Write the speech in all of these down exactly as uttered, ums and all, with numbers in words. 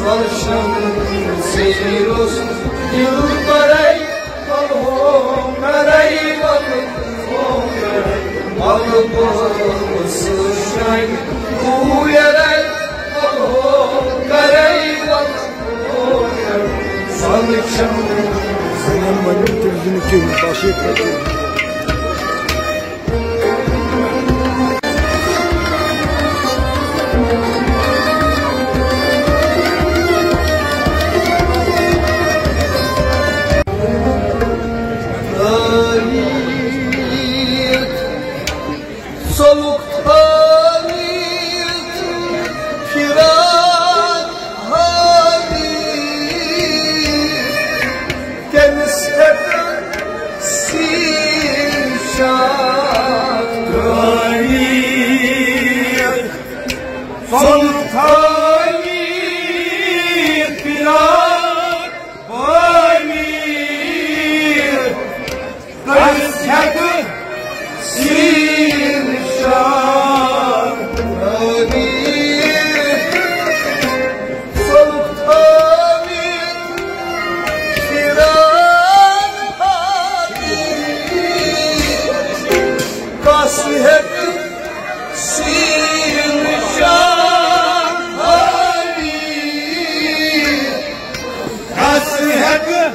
شمس روز دلبرے، ول ہو کرے، ول ہو کرے، ول بوس شاہی کویرے، ول ہو کرے، ول ہو کرے، ول شمس۔ ژوٚلُکھ تھٲوِتھ فراق حٲوِتھ، تٔمِس ہٮ۪کہٕ سیٖن شاہ ترٛٲوِتھ۔ ژوٚلُکھ تھٲوِتھ فراق حٲوِتھ، کٔژ ہٮ۪کہٕ سیٖن شاہ ترٛٲوِتھ؟ ژوٚلُکھ تھٲوِتھ فراق حٲوِتھ، کس ہٮ۪کہٕ سیٖن شاہ ہٲوِتھ؟ کس ہٮ۪کہٕ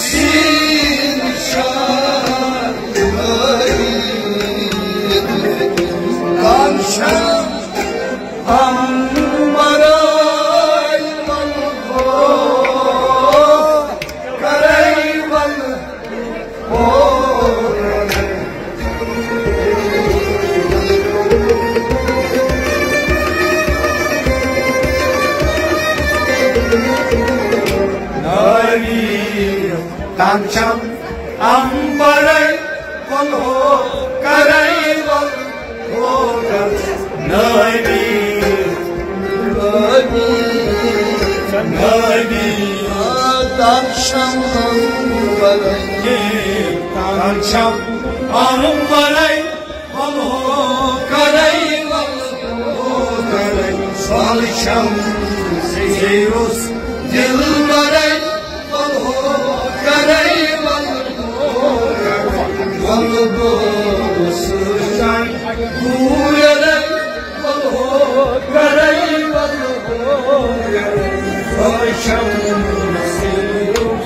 سیٖن شاہ ہٲوِتھ؟ کانٛہہ چھا ہم برٲے ول ہو کرے ول ہو۔ ناری کانچم امبرے ول ہو کرے ول ہو کر۔ ناری ناری ناری کانچم امبرے، کانچم امبرے ول ہو کرے ول ہو کرے، ول شمس روز دلبرے، ول ہو کرے ول ہو کرے، ول بوس شاہی کویرے، ول ہو کرے ول ہو کرے، ول شمس روز۔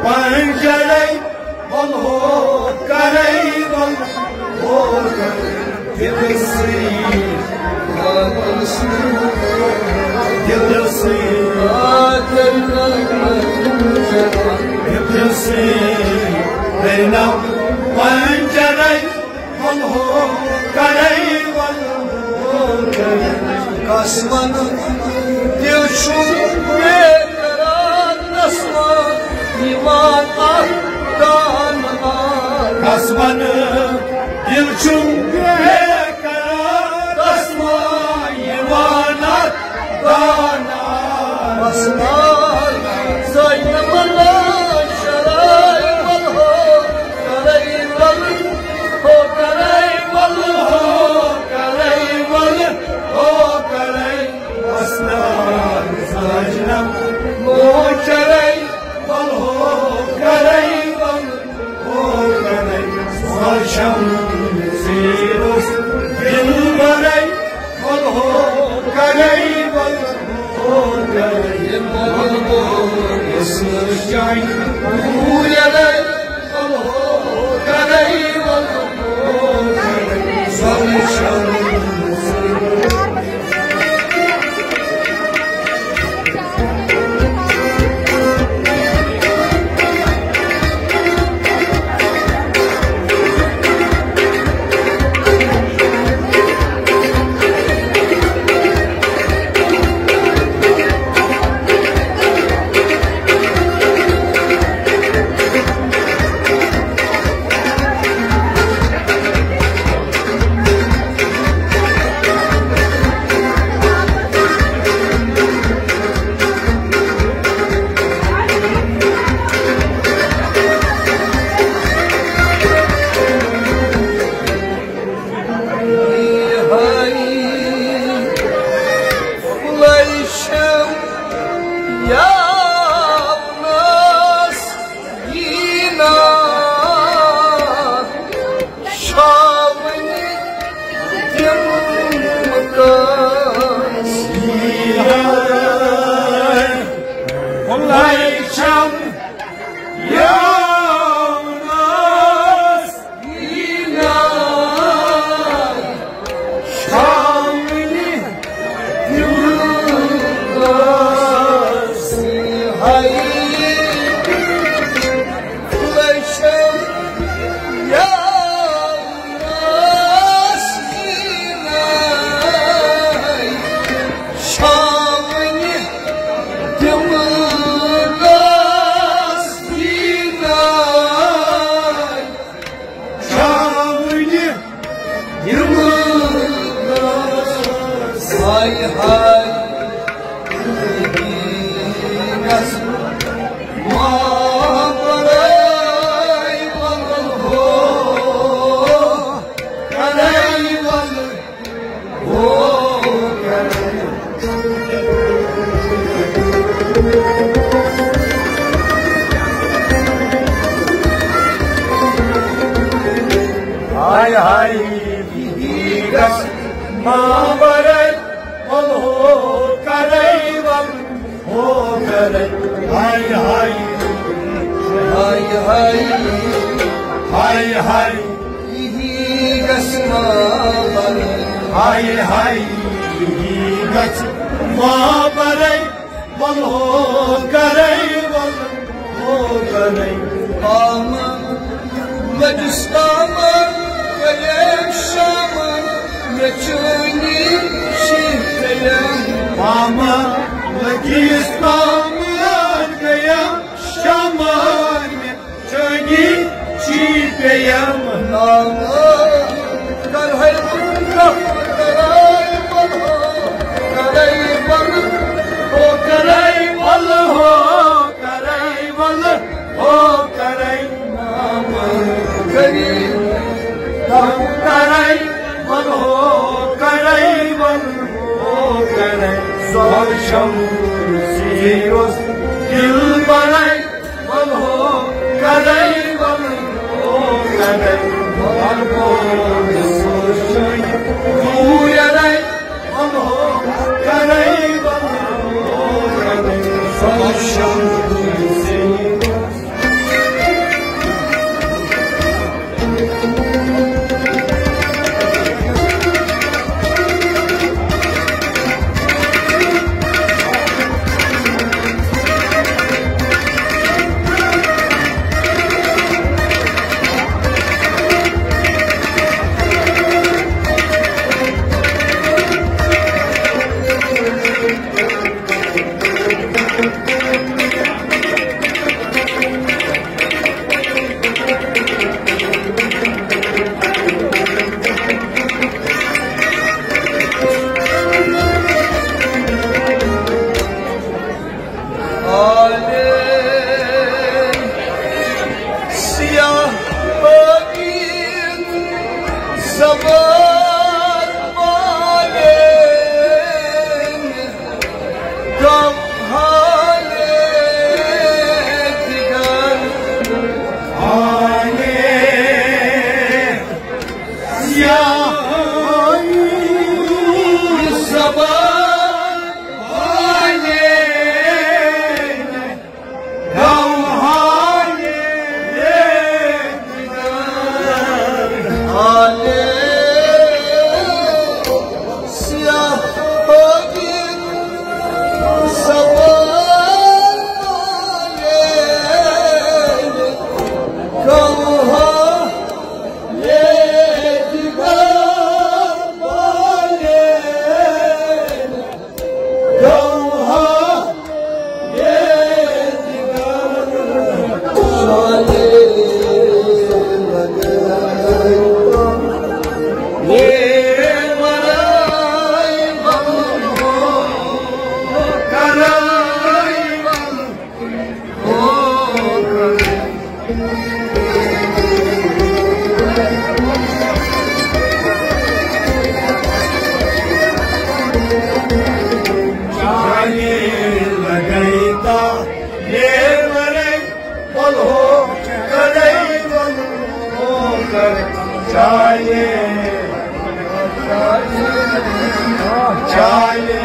پنجرے ول ہو کرے ول دِلسٕے، دِلسٕے، دِلسٕے، دِلسٕے، وۄنۍ چرے، ول ہو کرے، ول ہو کرے۔ کس ونہٕ دِل چھُ بے قرار، تس ما یِوان اکھ دانہٕ آر۔ کس ونہٕ دِل چھُ بے قرار، تس ما یِوان اکھ دانہٕ آر۔ بس ناز زینب اللہ شرائے، ول ہو کرے، ول ہو کرے، ول ہو کرے، ول ہو کرے۔ اسنان ساجنا مو چرے، ول ہو کرے، ول ہو کرے۔ سوشم سیروس دل برے، ول ہو کرے، ول ہو کرے۔ ول ہو سجائی بھولے، ول ہو کرے، ول ہو کرے۔ سوشم ہاے ہاے، یہِ گژھِ ما برے، ول ہو کرے، ول ہو کرے۔ ہاے ہاے، ہاے ہاے، ہاے ہاے، یہِ گژھِ ما برے۔ ہاے ہاے، یہِ گژھِ ما برے۔ ول ہو کرے، ول ہو کرے۔ آمن لجس آمن گئے شامن، مےٚ چٲنی شیٖرتھ گٔیَم۔ آمن لجس آمن گئے شامن، چٲنی چھی پیٚیَم۔ نامہٕ کَرہَے بہٕ برٛونٛہہ، کَرَے بَلہٕ، کَرَے بَلہٕ، ہو کَرَے بَلہٕ، ہو کَرَے بَلہٕ، ہو کَرَے نامہٕ۔ کَرِ دَم کَرَے بَلہٕ، ہو کَرَے بَلہٕ، ہو کَرَے۔ سۄ شمس یُس دِل بَرَے۔ ول ہو کَرَے، ول ہو کَرَے، ول چالیے لگیتا، یہ مرے، بلہو کرے، بلہو کرے، چالیے، چالیے،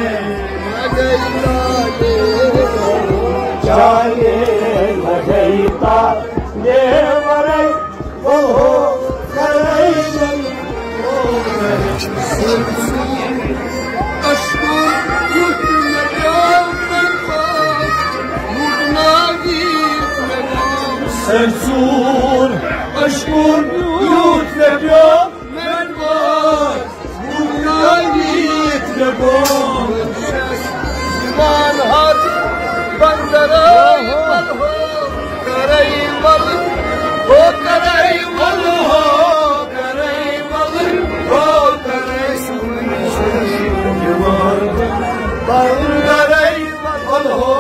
چالیے لگیتا، یہ مرے، بلہو کرے، بلہو کرے۔ سرسور اشکور یوت مےٚ پیوٚو مےٚ باس، بُنیٲدی یِتھ مےٚ گوٚو۔ ایمان ہر بندرے بلہو کرے بل، ہو کرے بل، ہو کرے بل، ہو کرے بل، بندرے بلہو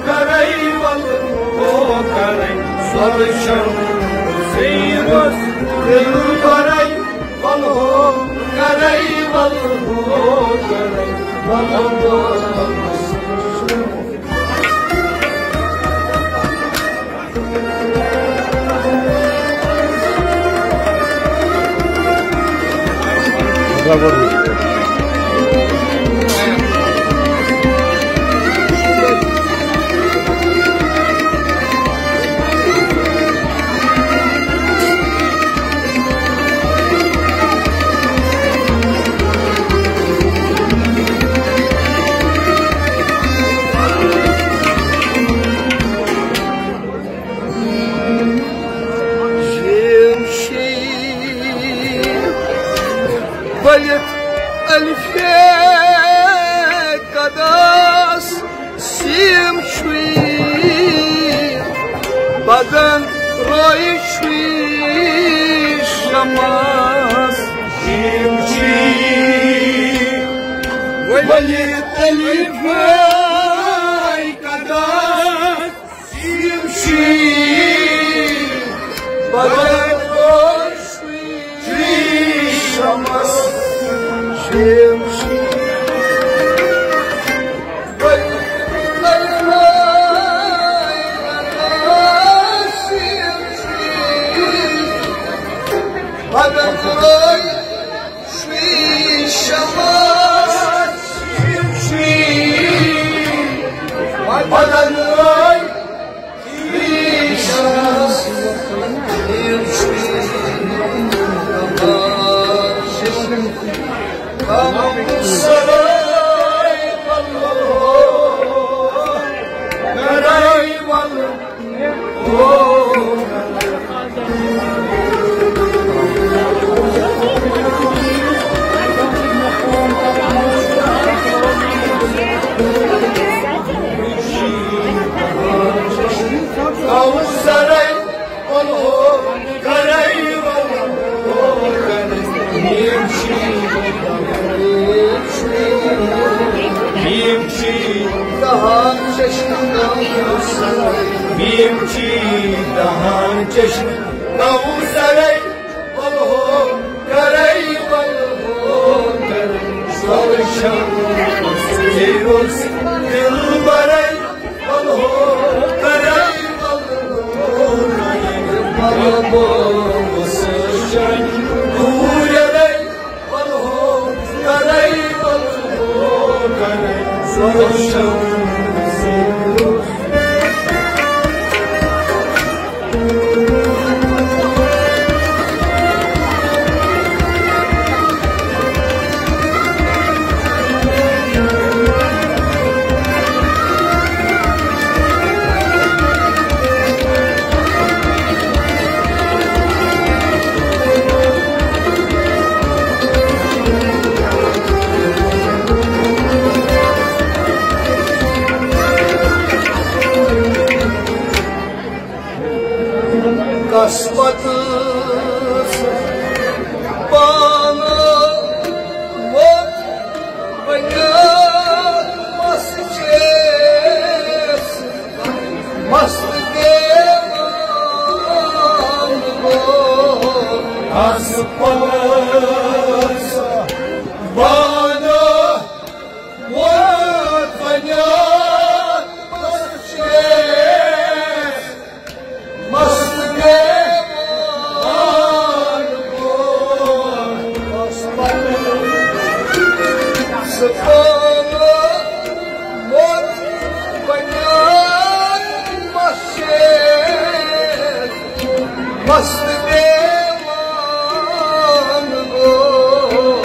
کرے، بلہو کرے، سرشم سیرس دل برے، بلہو کرے، بلہو کرے، بلہو کرے۔ یِم چھِ ؤلِتھ ألفِ قدس، یِم چھِ بدن روی چھِ شمس۔ یِم چھِ ؤلِتھ ألفِ قدس، یِم چھِ بدن روشنی شمس، یِم چھِ بدن روشنی شمس، یِم چھِ بدن روشنی یِم چھِ، یِم چھِ دَہَن چشمہٕ، یِم چھِ دَہَن چشمہٕ کوثرے، بلہو کرے، بلہو کرے، سرشم سیرس دل برے۔ قسمت پانہٕ ووٚن بنیاد مس چیس، مست دیوان آس پاس بانو ووت بنیاد مسجد، مست دیوان گوٚو۔ سُہ بانو ووت بنیاد مسجد، مست دیوان گوٚو۔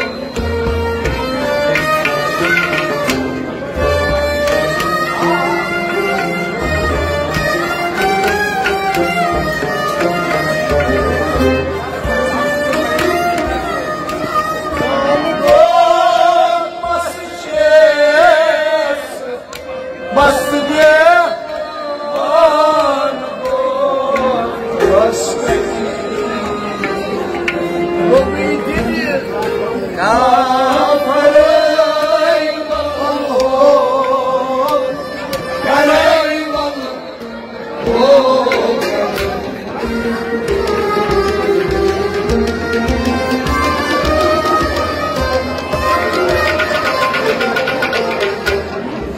مست دیوان گوٚو۔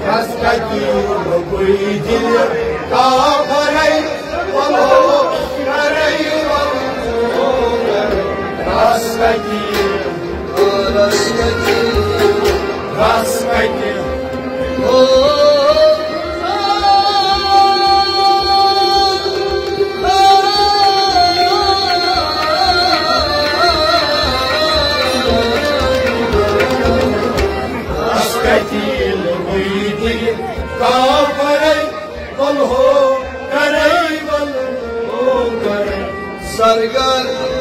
رس کتی لوگوی دل کافرے، ولو کرے ولو۔ رس کتی، رس کتی، رس کتی۔ رس کتی لوگوی دل کافرے، ولو کرے ولو کرے۔ سرگر